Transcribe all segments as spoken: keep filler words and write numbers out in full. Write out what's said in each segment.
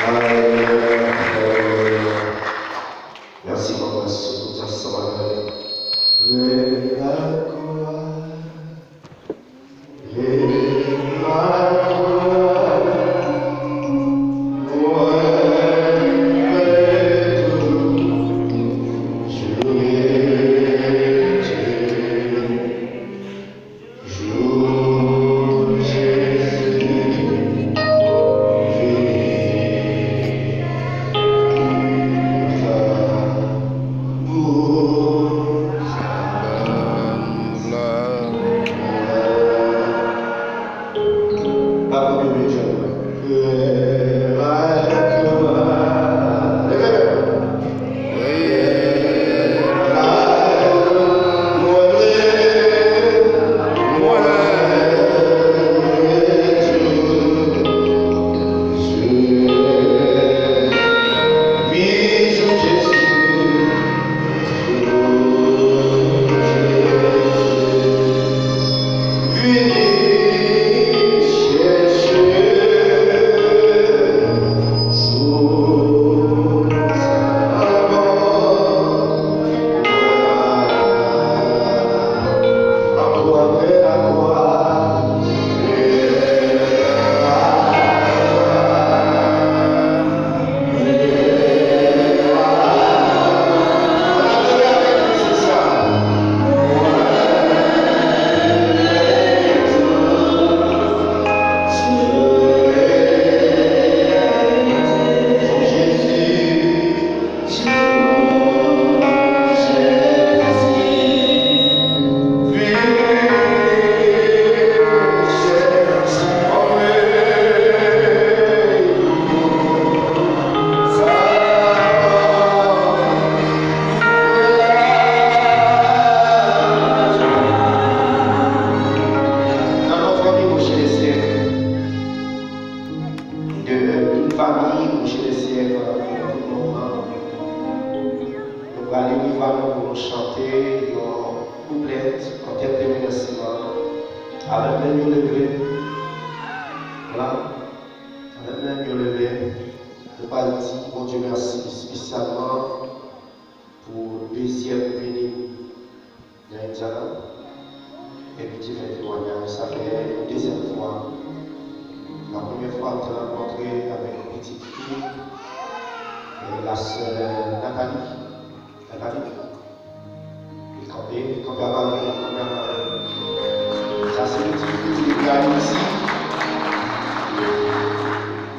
Alelouya, alelouya. Mèsi, Papa, sou tout sa w fè. Prè lakwa, prè lakwa, mwen prè toujou jwe Dieu. Jou Jezi vini, m va pou sa. Pa pou bebe jwenn mwen. Leve men. Nan non fanmi Mouche Lesyèk, de tout fanmi Mouche Lesyèk, tout moun nan, nou prale rive nou pou nou chante yon kouplèt, yon tèt remèsiman. Avèk men yo leve, la, avèk men yo leve, nou pral di Bondye mèsi espesyalman pou dezyèm vini nan Indiana. Epi te fè temwayaj, sa fè yon dezyèm fwa. La premyè fwa, m te rankontre avèk yon pitit fi, e, la sè Nathalie. Nathalie, li kanpe, li kanpe avè mwen, li kanpe avè mwen. Sa se pitit fi ki te Ayiti.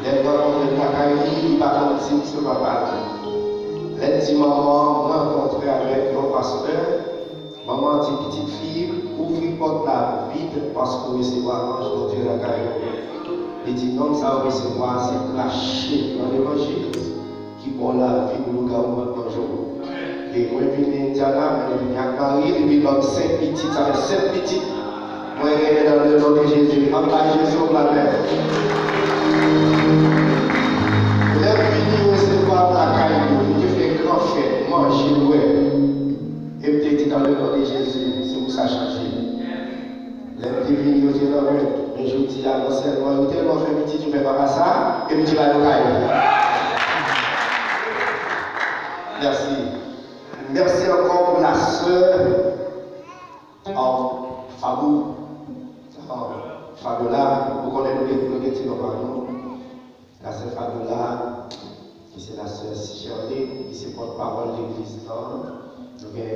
Lè m rankontre l lakay li, li pa konn di m se papa l. Lè l di manman, m rankontre avèk yon pastè, manman di pitit fi, ouvri pòt la vit paske w resevwa anj Bondye lakay ou. Li di nonm sa w resevwa se krache nan levanjil ki ba w lavi pou lougawou pa t manje w. E mwen vin Indiana, mwen vin ak mari, li vin ban m senk pitit, sa fè sèt pitit. Mwen genyen nan le non de Jezi. Ann bay Jezi yon pla men. Lè m vini resevwa m lakay yo, li te fè gran fèt, manje, bwè. E m te di nan le non de Jezi, se pou sa chanje. Lè m te vini, yo te nan mwen. Men jodi a, non sèlman yo tèlman fè pitit, yo fè papa sa, e pitit la yo kay. Mèsi. Mèsi ankò pou la sè, um, Fabou, um, Fabiola, ou konnen nou gen, nou gen ti non pa nou. La sè Fabiola, ki se la sè Sichène, ki se pòtpawòl legliz lan. Nou gen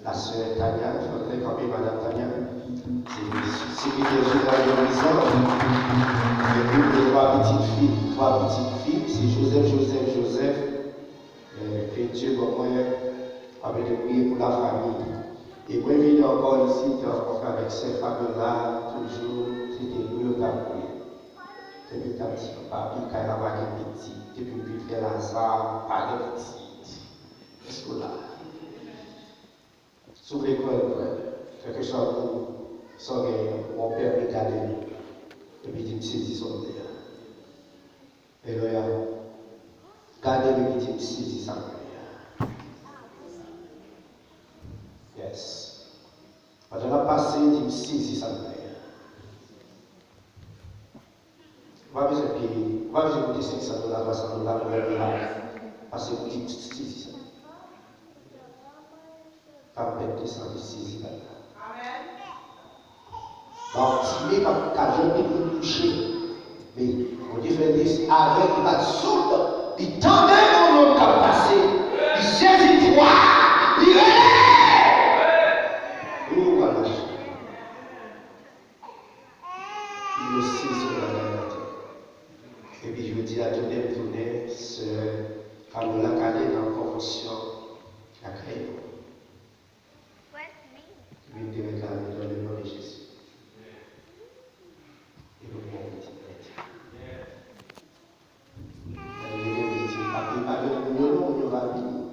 la sè Tania, fè trè kanpe madanm Tania. Se sekretè jeneral legliz lan. Epi nou gen twa pitit fi, twa pitit fi, se Joseph, Joseph, Joseph. Eh, ke Dye ban mwen, ap ede priye pou lafanmi. E mwen vini ankò isit, rankontre avèk sè Fabiola, toujou, se te nou yo t ap priye. Epi l t ap di, papi, kay la pa gen pitit, depi m vin fè Laza, pa gen pitit. Èske w la? Si w vle kwè, kwè. Kèlkeswa pou sa w genyen, ou pèmèt gade m. Epi di m sezi sa w te a. Alelouya. Gade m epi di m sezi sa m wè a. Yes. Pandan l ap pase, di m sezi sa m wè a. Ou pa bezwen peye, ou pa bezwen koute senk san dola ansanm, nou pa pran yon mirak. Pase pou li sezi sa. Pa pèt de san, li sezi bagay la. Batimen pa t ka jwenn li pou l touche. Men, Bondye fè l te avèg, li pa t soud, li tande yon nonm k ap pase, li sezi vwa, li rele. Ou pral mache. Yo sezi yon bagay nan tèt. Epi jodi a, tounen m tounen, sè Carola k ale nan konvansyon lakay yo. Vin te ret la, nan le non de Jezi. E nou pran pitit nèt. Mwen gen de pitit, pa prepare pou yo non, pou yo pa vini.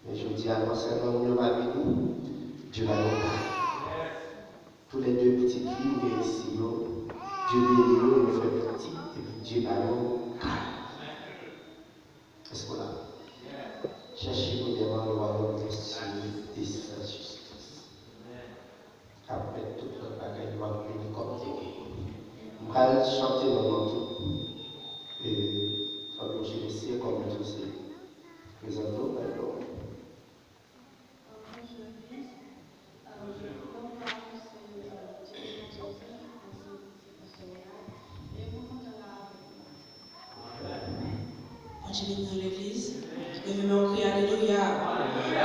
Men jodi a, non sèlman pou yo pa vini, Dye ba yo kay. Tou le de pitit fi m gen isi yo, Dye beni yo, yo fè pitit, epi Dye ba yo kay. Èske w la? Chèche premyèman le wayòm de Dye e sa jistis. Apre tout lòt bagay yo ap vini kòm te gen. M pral chante nan non tou. E fò nou remèsye kòm nou se prezante w bay lòm. Bondye beni nou legliz. Leve men w kriye alelouya.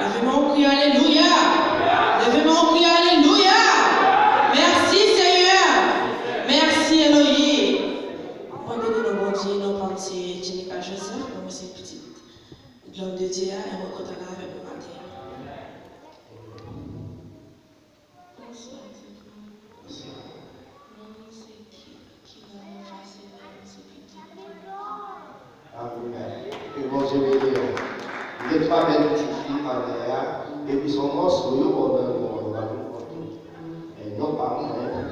Leve men w kriye alelouya. Leve men w kriye alelouya. Mèsi Senyè. Mèsi Elohim. Mwen beni non Bondye, non pa m se Jenica Joseph, mwen se pitit lòm de Dye a, e mwen kontan la avèk nou maten. Bonswa tout moun. Non mwen se Ki, Kila Fasil, mwen se pitit. Amèn. Ke Bondye beni w. M gen twa bèl pitit fi anlè a, epi se yon mòso yo ba w nan non an, yo pa vin konn tou. E non pa mwen,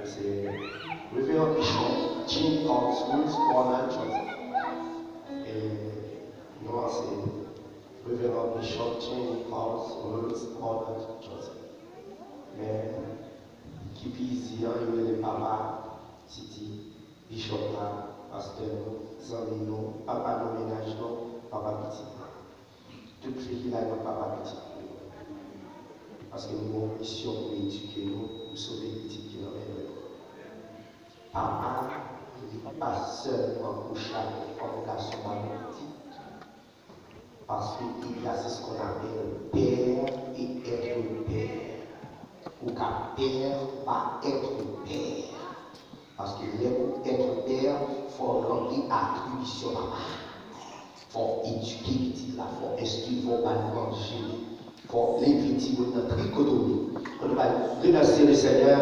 se Reverend Bishop Jean Paul Schools Corner Joseph. E non an se Reverend Bishop Jean Paul Schools Corner Joseph. Men, ki pi izi an, yo rele papa Titi, Bishop la, pastè nou, zanmi nou, papa nou, mennaj nou, papa pitit nou. Tout fi ki la, yo papa pitit nou. Paske nou gen yon misyon pou edike yo, pou sove pitit ki nan men yo. Papa, li pa sèlman kouche avèk fanm, gason, ba yo pitit. Parce qu'il y a ce qu'on appelle père et être père. Ou ka pè, pa èt pè. Paske lè ou èt pè, fò w ranpli atribisyon papa. Fò w edike pitit la, fò w enstwi, fò w ba l manje, fò w leve timoun nan trikotomi. Antouka, remèsye Lesenyè,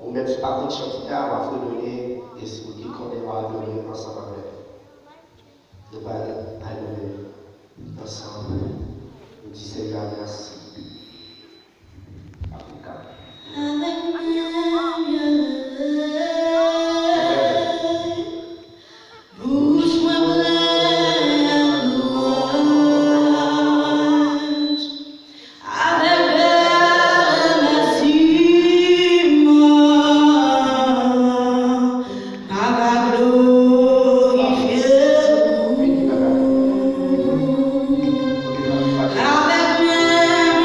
ou menm si w pa konn chante a, w a fredone, e si w ki konnen, w a adore ansanm avè m. Nou pral adore ansanm. Nou di Senyè a mèsi. Afrika. Avèk menm yon rèy, bouch mwen plen ak lwanj. Avèk bèl remèsiman, Papa glorifye ou. Avèk menm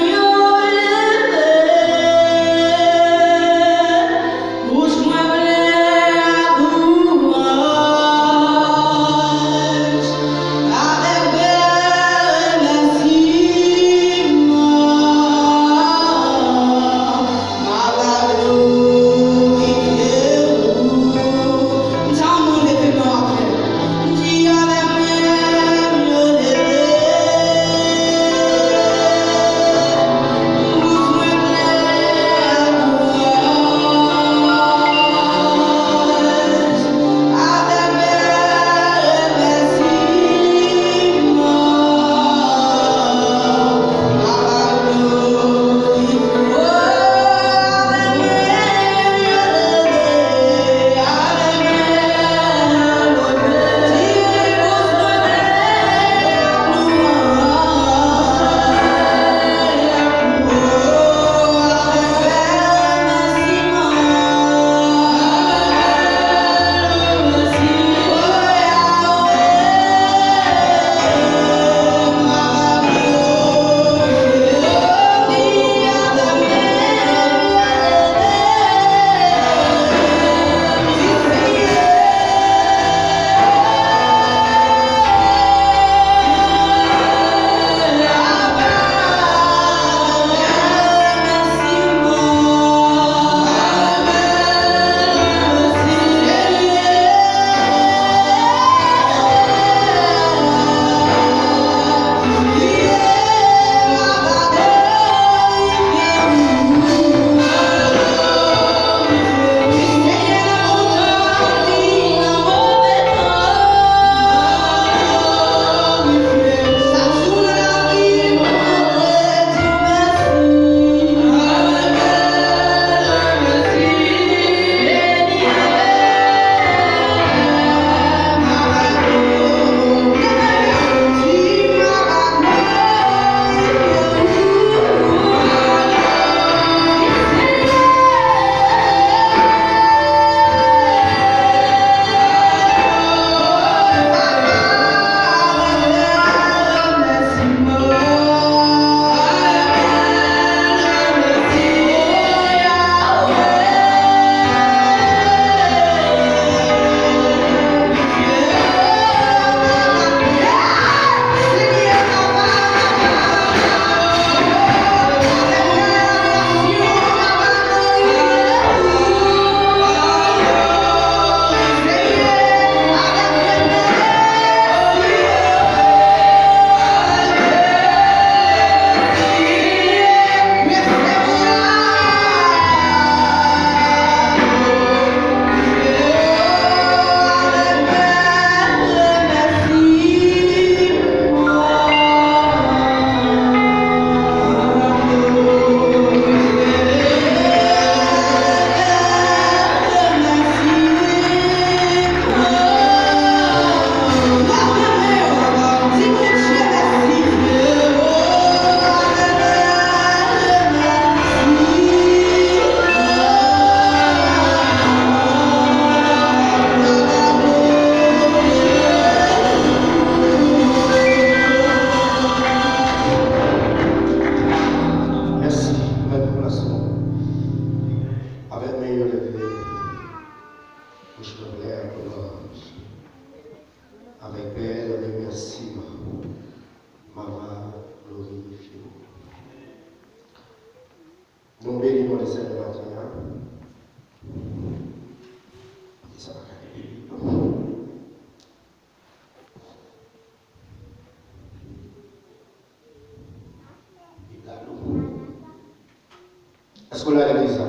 Pou la legliz la.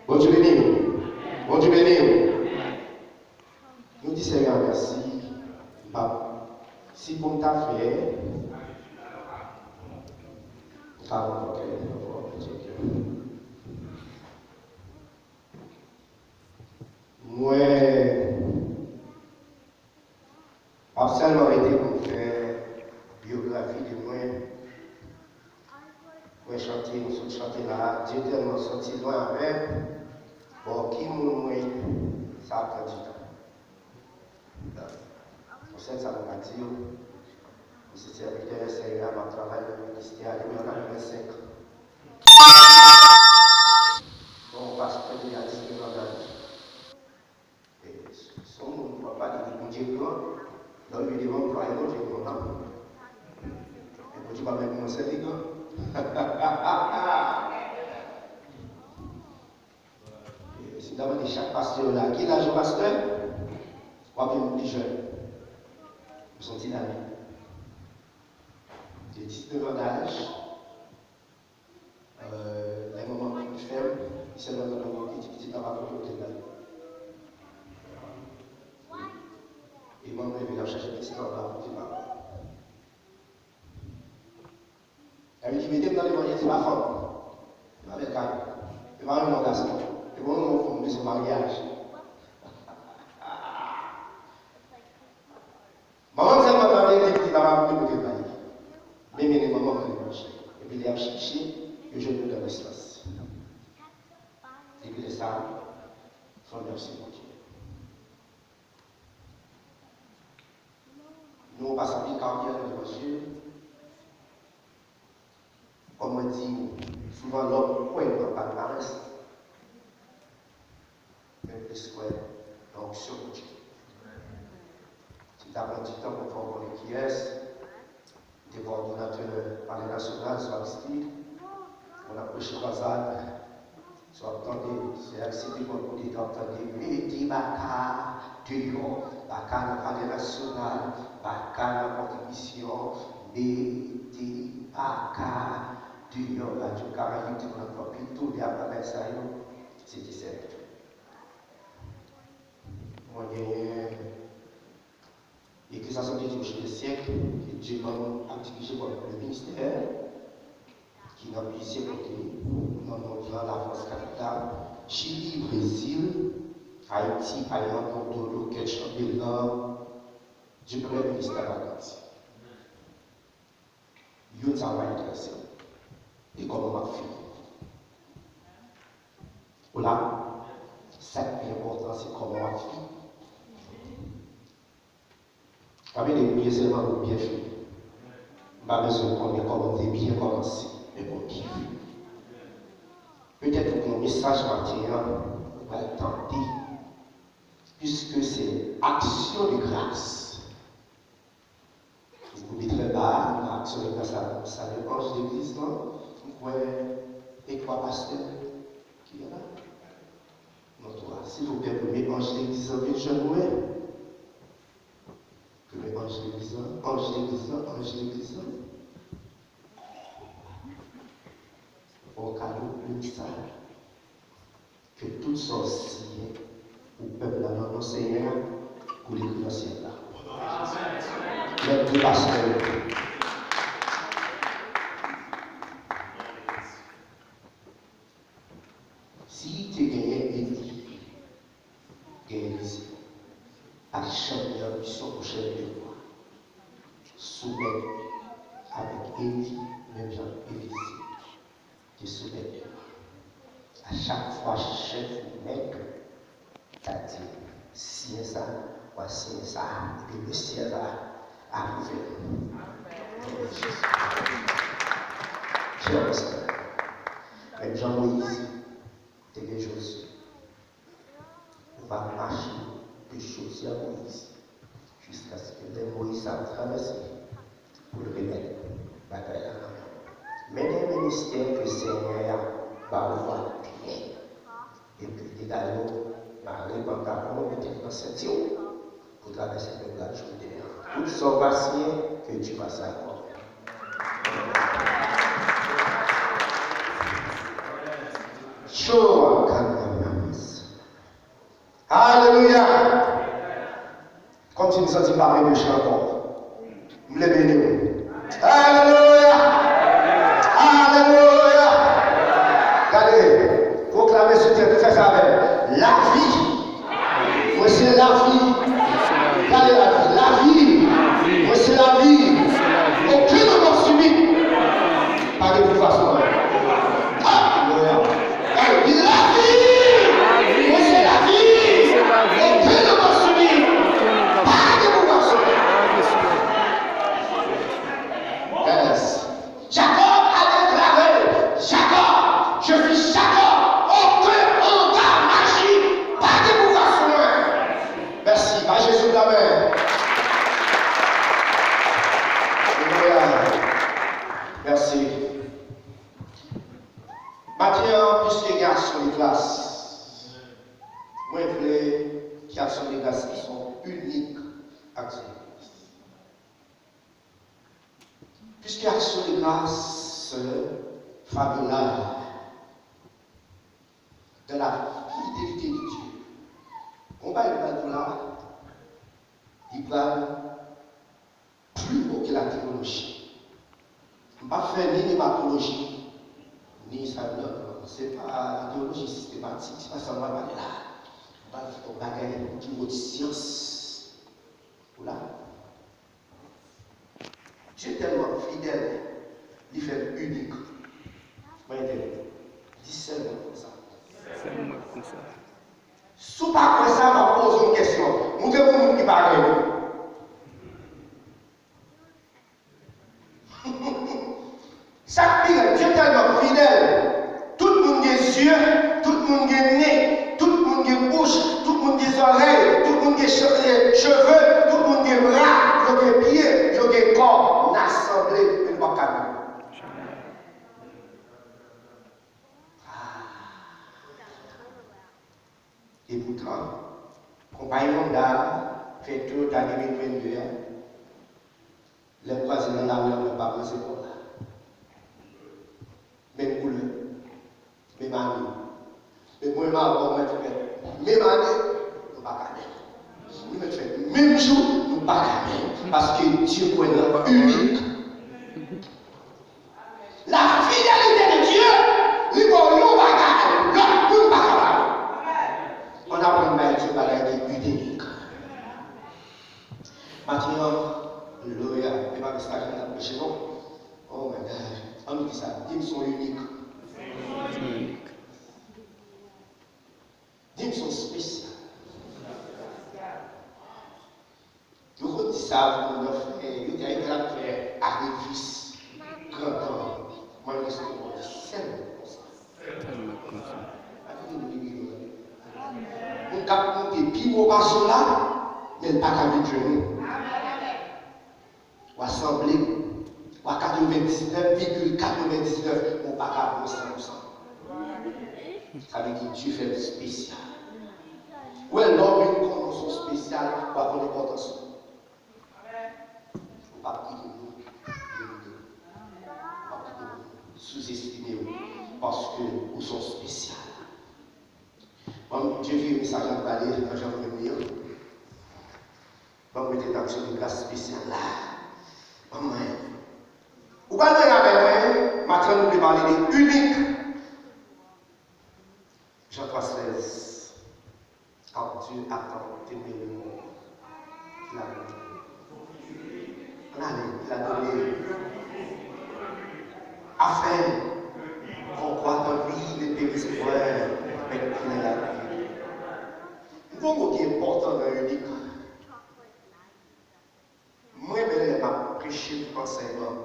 Bondye beni w. Bondye beni w. Nou di Senyè a mèsi. M p ap, si pou m ta fè, m pa rankontre ankò. Mwen m ap sèlman rete pou m fè biyografi de mwen. Mwen chante, m sot chante la, Dye tèlman soti lwen avè m. Bon, ki moun mwen ye? Sa ap pran ti tan. Bon, sèl sa mwen ka di yo, m se sèvitè Senyè a, m ap travay nan ministè a depi an katrevensenk. Bon, pastè deja diznèf an laj. E, se yon moun w ap pale de Bondye gran, lè w rive devan m, plwaye Bondye gran la. E Bondye pa menm mwen sèvi gran. E, si m ta mande chak pastè la, ki laj yon pastè? W ap jwenn pi jèn. M se yon ti dame. De diznèf an daj. Euh, lè manman m fin fè m, li sèlman tande yon ti pitit la pa konn kote l ale. E manman m leve, l ap chache pitit la anba pou te pa wè. Sa vle di, mete m nan levanjil, se pa fanm. Se pa bèl kay. Se pa yon bon gason. Se pa yon bon fanm, se yon maryaj. Manman m sèlman tande li di, "Papa m, kote l pale?" Men mennen manman m nan levanjil. Epi lè y ap chèche, yo jwenn yo nan distans. Depi lè sa a, fò n remèsye Bondye. Nou pase anpil karyè nan levanjil. Kòm mwen di w, souvan lè w kwè nan palmarès, men plis kwè nan onksyon Bondye. Si m ta pran ti tan pou m fè w konnen kiyès, m te kòdonatè Palè Nasyonal sou Aristide, moun ap preche kwazad, si w ap tande, se M C P Paul Coudé k ap tande, mete baka deyò, baka nan Palè Nasyonal, baka nan kontribisyon, mete baka deyò. Radyo Karayib te konn ap fè anpil toune ak bagay sa yo, se te sèvi tou. Mwen genyen Legliz la Sante Dimanch de syèk, ke Dye ban m ap dirije kòm le ministè, ki nan plizyè kote nan mond lan, Lafrans, Kanada, Chili, Brezil, Ayiti, Tayland, Ontario, Kèch, Anbelan, Dye pèmèt ministè a pa grandi. Youn sa pa enterese m. E kòman m ap fini? Ou la? Sa k pi enpòtan, se kòman w ap fini. Sa vle di, ou byen sèlman pou byen fini. M pa bezwen konnen kòman w te byen kòmanse, men pou w byen fini. Petèt ou gen yon mesaj maten an, ou pral tande, piske se aksyon de gras. Ou koute trè ba, nan aksyon de gras la, m salye anj legliz lan. M kwè e twa pastè ki la. Non, twa. Silvouplè, premye anj legliz lan vin jwenn mwen. Premye anj legliz lan, anj legliz lan, anj legliz lan. Fè w kado plim sa. Ke tout sa w siyen pou pèp la nan non Senyè a, pou l ekri nan syèl la. Lèt pou pastè yo. Si te genyen Eli, genyen Elize. Pa t janm gen anbisyon pou chèf de lwa. Soumèt avèk Eli, menm jan Elize te soumèt li. A chak fwa chèf ou mèt ou ta di, "Siyen sa, w a siyen sa, epi le syèl la apwouve l." Non de Jezi. Chè pastè, menm jan Moyiz te gen Jozye, ou va mache de Jozye a Moyiz. Jiskaske lè Moyiz ap travèse pou l remèt batay la nan men w. Men gen ministè ke Senyè a ba ou a byen. Epi li te ba yo mare pantalon, mete l nan senti w pou travèse flèv la Jouden an. Tout sa w pa siyen, ke Dye pase avè w. Alelouya! Kòmsi m santi m pa menm chante ankò. M vle beni w. Alelouya! Alelouya! Gade, pwoklame sou tèt ou, fè sa avè m. Lavi. Mwen se lavi. Gade lavi. Lavi. Mwen se lavi. Okenn lanmò sibit pa gen pouvwa sou mwen. Alelouya. Gade, di lavi. Mwen se lavi. Okenn lanmò sibit pa gen pouvwa sou mwen. Yes. Jacob a déclaré, Jacob, je suis Jacob, okenn anga maji pa gen pouvwa sou mwen. Mèsi, ba Jezi yon lanmen. Alelouya. Mèsi. Maten an, piske gen aksyon de gras, mwen vle ke aksyon de gras li se yon inik aksyon de gras. Piske aksyon de gras, fanmi la, dans la fidélité de Dieu. Bon, bagay m pral di w la, li pral plus haut que la théologie. M p ap fè ni nematoloji, ni sa yo, non, non, non. Se pa la théologie systématique, se pa sa m pral pale la. M pral fè yon bagay ki wo nan syans. Ou la? Dye tèlman fidèl, li fè l inik. Mwen entèvyou. Di sèl mwen konsa. Sèl mwen konsa. Si w pa kwè sa, m ap poze w kesyon. Montre m yon moun ki pa kwè. Sa k pi rèd, Dye tèlman fidèl. Tout moun gen zye, tout moun gen nen, tout moun gen bouch, tout moun gen zòrèy, tout moun gen che-, cheve, tout moun gen bra, yo gen pye, yo gen kò. N a sanble, men nou p ap ka menm. Ah. Epoutan, konpayi Honda a fè Toyota de mil vennde a. Lè m kwaze nan lari a, mwen pa panse kò la. Menm koulè, menm ane. Men mwen avè w mèt fè menm ane, nou pa ka menm. Nou mèt fè menm jou, nou pa ka menm. Paske Dye kwè nan inik. La fidélité de Dieu, li ba w yon bagay, lòt moun pa ka ba w. Ann aprann bay Dye bagay ki inik. Maten an, alelouya, e pa Miss Tajin k ap preche non. Oh my God, ann di sa, di m se yon inik. Di m se yon espesyal. Yo konn di sa pou moun nan fè, yo di a yo t ap fè arefis, grantan, mwen reste mwen di sèl moun konsa. Sèl moun konsa. Pa gen moun ki pi wo, tande. Moun k ap monte pi wo pase w la, men l pa ka vin jwenn ou. W a sanble, w a katrevendiznèf vigil katrevendiznèf, men w pa ka bon san pou san. Sa vle di Dye fè l espesyal. Ou wè, lè w vin konnen w se yon espesyal, w a konn enpòtans ou. Ou p ap kite moun limite w. Ou p ap kite moun souzestime w. Paske ou se yon espesyal. Bon, Dye vire mesaj la pou ale nan jan mwen li an. Ban mwen te aksyon de gras espesyal la. Ban mwen. Ou pral mwen avè mwen, maten nou vle pale de inik. Jean trois seize. Car Dieu a tant aimé le monde qu'il a donné. Ann ale, qu'il a donné. Afin qu'on croit en lui ne périsse point, mais qu'il ait la vie. M gon mo ki enpòtan nan inik. Mwen renmen lè m ap preche pou ansèyman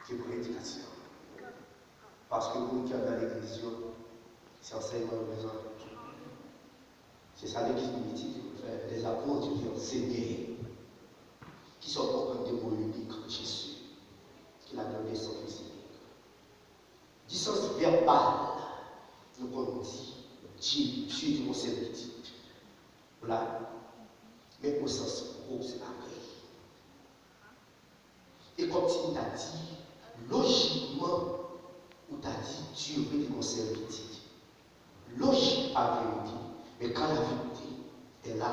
ke predikasyon. Paske moun ki anndan legliz yo, se ansèyman yo bezwen. Se sa legliz primitif yo fè, les apôtres qui enseignaient. Kisa w konprann de mo inik, Jezi, qu'il a donné son fils unique. Di sans vèbal, nou konn di, Dye, Dye te gon sèl pitit. Ou la? Men o sans pwofondman, se pa vre. E kòmsi m ta di, lojikman, ou ta di, Dye vre te gon sèl pitit. Lojik pa vle rete, men kan lavète est là,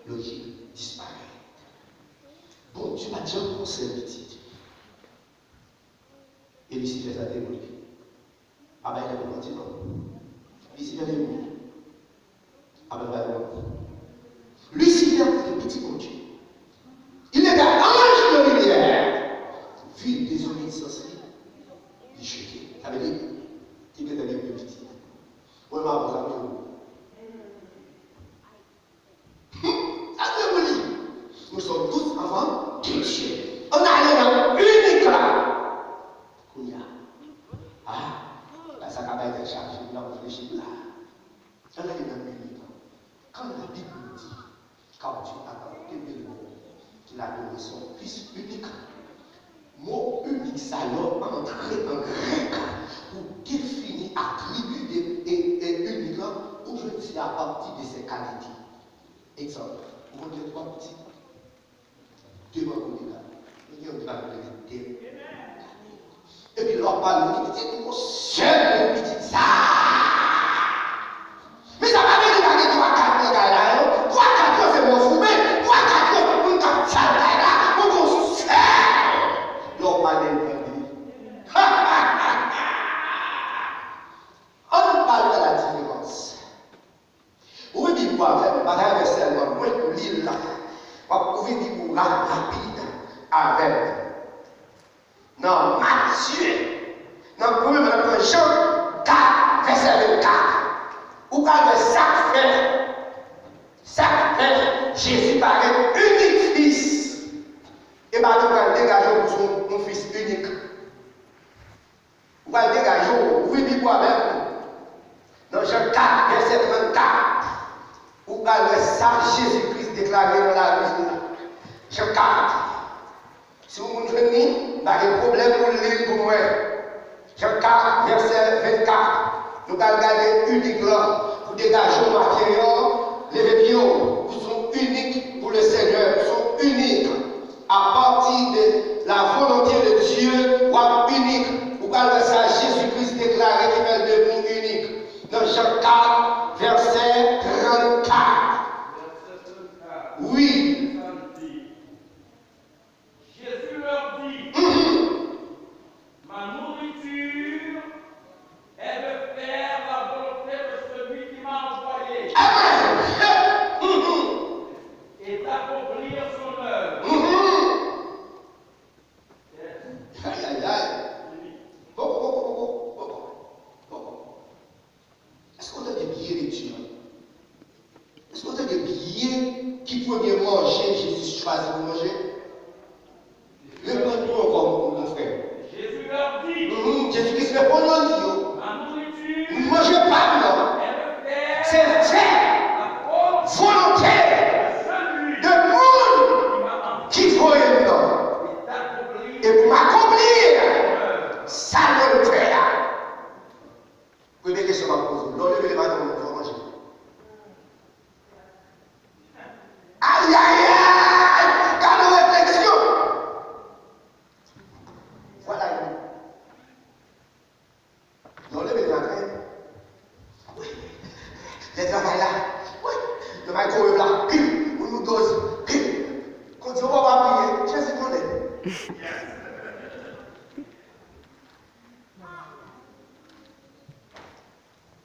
lojik disparèt. Bondye pa t janm gon sèl pitit. E Lisifè sa te vle. Pa bay tèt ou manti non. Lisifè te vle. Apre bay ou. Lisifè se pitit Bondye. Il est un ange de lumière. Vu désobéissance li, li jete. Sa vle di, li gentan gen de pitit. Mwen m aprann sa tou. Sa vle pou li. Nous sommes tous enfants de Dieu. Ann ale nan inik la. Kounye a. Ah, la sa ka bay tèt chaje, m ap reflechi la. Ann ale nan inik la. Kan Labib nou di, car Dieu a tant aimé le monde qu'il a donné son Fils unique. Mo inik sa yo antre an grèk pou defini atribi de, e, e inik lan, ou jwenn se apati de ses qualités. Egzanp, ou konn gen twa pitit, de mango de kay. Men gen youn ki pa vle rete. Epi lè w ap pale, ou di pitit, ou gon sèl menm pitit sa. Men sa pa vle di pa gen twa kat nan kay la, non. Twa kat yo se mò fouben, twa kat yo se moun k ap sal kay la, ou gon sèl. Lè w pale, l tande. Ann pale de la diferans. Ouvri Bib ou avè m, m pa ta renmen sèlman mwen pou li l la. W ap ouvri Bib ou la rapid avè m. Nan Matye, nan premye, nan pran Jan kat, vèsè vennkat. Ou pral wè sa k fè, sa k fè Jezi parèt inik fis. E pa nou pral degaje w pou yon, yon fis inik. Ou pral degaje w, ouvri Bib ou avè m. Nan Jan kat, vèsè trannkat, ou pral wè sa Jezi Kris deklare nan lavi l la. Jan kat. Si yon moun jwenn li, m pa gen pwoblèm pou l li l pou mwen. Jan kat, vèsè vennkat. Nou pral gade inik lan pou degaje w, Makeyon, leve pye w. Ou se yon inik pou le Senyè, ou se yon inik. À partir de la volonté de Dieu, w ap inik. Ou pral wè sa Jezi Kris deklare ki fè l devni inik. Nan Jan kat, vèsè trannkat. Wi. Jésus leur dit, ma nourriture est de faire la volonté de celui qui m'a envoyé et d'accomplir son œuvre. Yes. Ay, ay, ay. Poko, poko, poko, poko, poko. Èske w tande byen lekti a? Èske w tande byen ki premye manje Jezi chwazi pou manje? Reponn mwen ankò, mon frè. Jésus leur dit, Mhm, Jezi Kris reponn yo, li di yo, ma nourriture manje pa m nan, est de faire se fè la volonté volonte de celui de moun qui m'a envoyé ki voye m nan, et d'accomplir e pou m akonpli sa volonte a. Premye kesyon m ap poze w, lè w leve le maten, w manje. Ayayay! Gade yon refleksyon! Vwala yon. Lè w leve le maten, wi, lè travay la, wi, nan maykrowev la, pim, ou nou doz, pim. Kondisyon w ap apiye, Jezi konnen.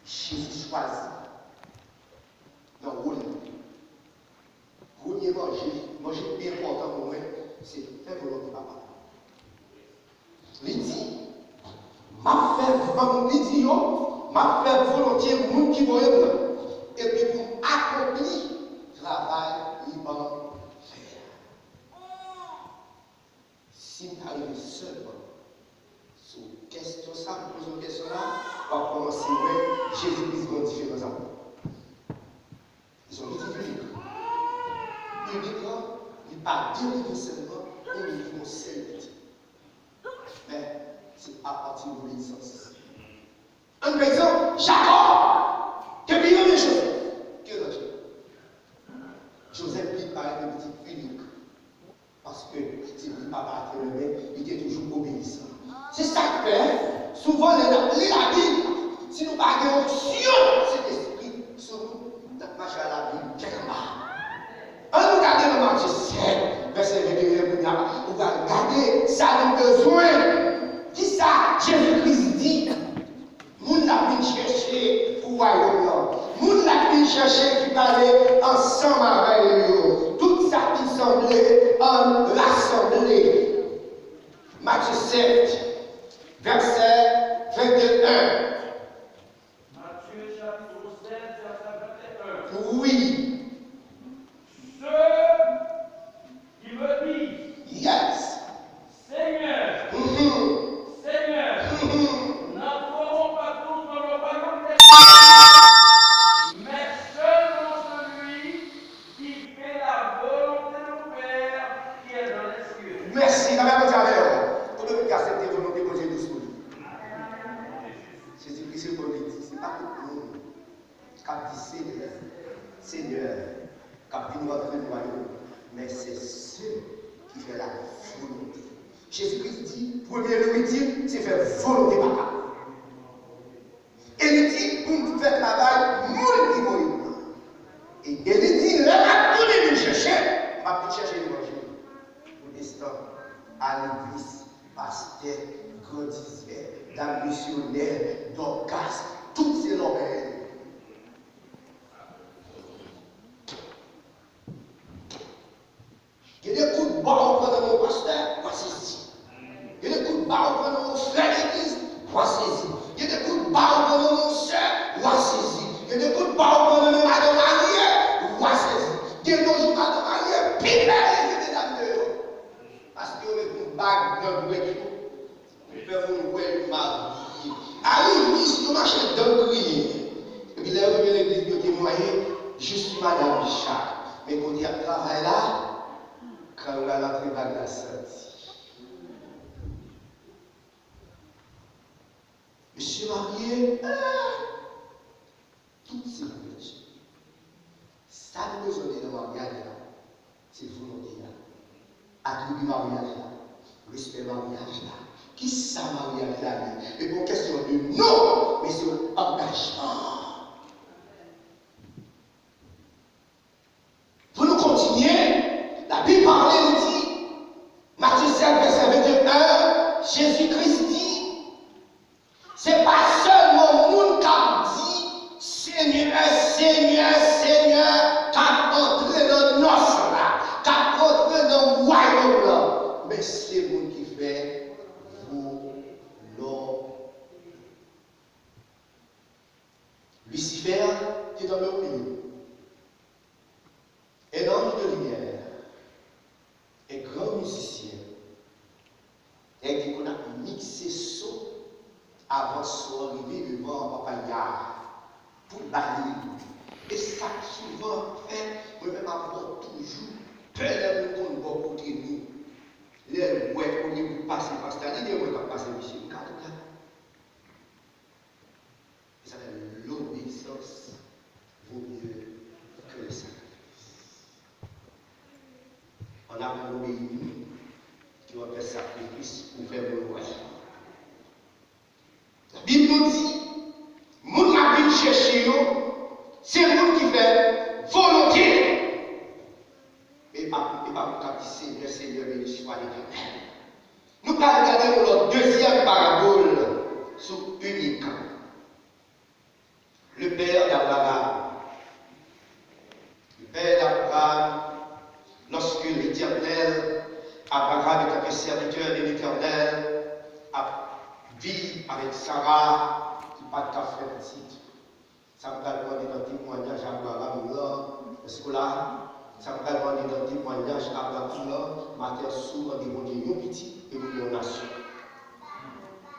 Jezi chwazi nan wòl li. Premye manje, manje ki pi enpòtan pou mwen, se fè volonte Papa. Li di, m ap fè, li di yo, m ap fè volonte moun ki voye m nan, epi pou m akonpli travay li ban m fè a. Si m ta rive sèlman sou kèsyon sa, m poze w kèsyon la, w ap kòmanse wè Jezi Kris gen yon diferans avè w. Li se yon pitit inik. Inik lan, li pa delivre sèlman, men li vin yon sèl pitit. Men, se apati de lobeyisans. Ann pran egzanp, Jakòb te pi renmen Jozèf ke lòt yo. Jozèf vin parèt yon pitit inik. Paske se li papa a te renmen, li te toujou obeyisan. Se sa k fè, souvan lè n ap li Labib, Si nou pa gen onksyon Sentespri sou nou, n ap mache a la Bib tèt anba. Ann nou gade nan Matye sèt, vèsè venteyen kounye a, ou pral gade sa nou bezwen. Kisa Jezi Kris di? Moun l ap vin chèche pou wayòm nan. Moun l ap vin chèche ki pale ansanm avè yo. Tout sa ki sanble ann rasanble. Matye sèt, vèsè venteyen. Matthieu chapitre sept, verset vingt et un. Wi. Ceux qui me disent, Yes. Seigneur, Mhm. Seigneur, Mhm. n'entreront pas tous dans le royaume des cieux, mais seulement celui qui fait la volonté de mon Père qui est dans les cieux. Mèsi, la mèm Bondye avè w. Konbyen moun ki aksepte volonte Bondye dous pou li? Jezi Kris reponn, li di, se pa tout moun k ap di, Senyè, Senyè, k ap vin rantre nan wayòm, men se sè ki fè la volonte. Jezi Kris di, premye nouriti l, se fè volonte Papa. E li di pou m fè travay moun ki voye m nan. E, e li di, lè m ap tounen vin chèche, m ap vin chèche levanjil. Pwotestan, alevis, pastè, grandizè, dam misyonè, dòkas, tout se lòbèy. Gen de kout ba ou pran nan men yon pastè, w a sezi. Gen de kout ba ou pran nan men yon frè legliz, w a sezi. Gen de kout ba ou pran nan men yon sè, w a sezi. Gen de kout ba ou pran nan men madan marye, w a sezi. Gen de jou madan marye pi bèl ke medam deyò. Paske yo met yon bag nan dwèt yo. Pou fè moun wè yo marye. Alevis, yo mache dan griyen. Epi lè yo rive legliz, yo temwaye, jis sou madanm chak. Men kote y ap travay la, kan yo pral antre bag la santi. Mesye marye, ah! Tout se pou Bondye. Sa nou bezwen de nan maryaj la, se volonte a. Atribi maryaj la, respè maryaj la. Kisa maryaj la ye? E pa yon kèsyon de non, men se yon angajman. Pou nou kontinye, Labib pale, li di, Matye sèt, vèsè venteyen, Jezi Kris di, se pa sèlman moun k ap di, Senyè, Senyè, Senyè, k ap antre nan nòs la, k ap antre nan wayòm lan, men se moun ki fè volonte. Lisifè te tanmen yon lion. Un ange de lumière, un grand musicien, nèg ki konn ap mikse son avan son an rive devan papa Yah pou l ba li. E sa k souvan fè, mwen menm ap wè toujou pè lè moun konn bò kote nou. Lè l wè olye pou l pase pastè a, li gen mwen k ap pase misye, m ka tou la. Sa fè l'obéissance vaut mieux que le sacrifice. Ann aprann obeyi, ke w ap fè sakrifis pou fè moun wè. Labib nou di, moun k ap vin chèche yo, se moun ki fè volonte. E pa, e pa moun k ap di, Senyè, Senyè, beni swa Letènèl. Nou pral gade yon lòt dezyèm parabòl sou inik. Le père d'Abraham. Le père d'Abraham, lorsque l'Éternel, Abraham, en tant que serviteur de l'Éternel, ap viv avèk Sara, ki pa t ka fè pitit. Sa m pral mande nan temwayaj Abraram lan, èske w la? Sa m pral mande nan temwayaj Abraram lan, maten an, si w mande Bondye yon pitit, e pou yon nasyon.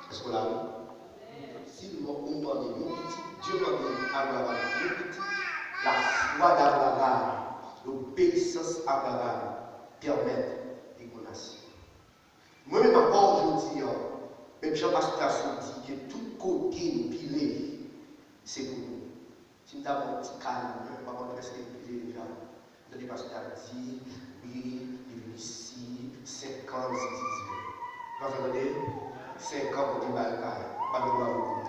Èske w la, wi? Si w mande yon pitit, Dye mande Abraram yon pitit, la foi d'Abraham, lobeyisans Abraram pèmèt li yon nasyon. Mwen menm ankò jodi a, menm jan pastè Asou di ke tout kote n pile, se pou nou. Si m ta ba w ti kalkil, mwen pa konn èske n pile deja. M tande pastè a di, wi, li vin isi, senk an, li soti di. Ou pa fè tande? Senk an pou li bay kay. Bat yon bravo pou li.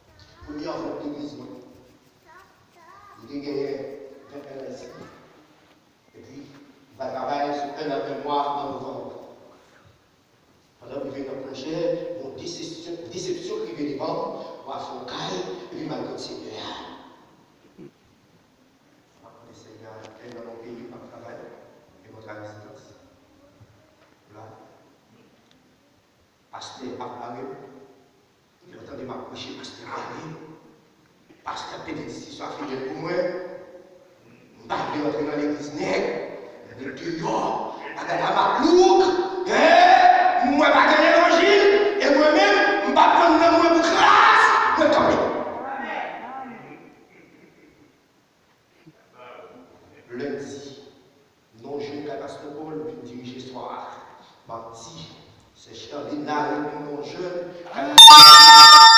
Premye anvlòp legliz mwen, li te genyen ven L S I. Epi, li va travay sou en an, en mwa nan novanm. Pandan m rive nan pwojè, yon desepsyon, desepsyon rive devan m, m al fè yon kay, epi m al kot Senyè a. M ap mande Senyè a, lè nan yon peyi m ap travay, e mwen travay rezidans. La, pastè ap bare m. Lè w tande m ap preche, pastè bare m. Pastè ap pede diskisyon a fidèl pou mwen. M pa vle rantre nan legliz nèg. Mwen deyò. Bagay la malouk. Hein? Mwen pa gen levanjil. E mwen menm, m p ap vann nanm mwen pou kras. Mwen kanpe. Lendi, non jèn kay pastè Paul vin dirije swa a. M ap di, sè Charline la repon non jèn kay pastè Paul.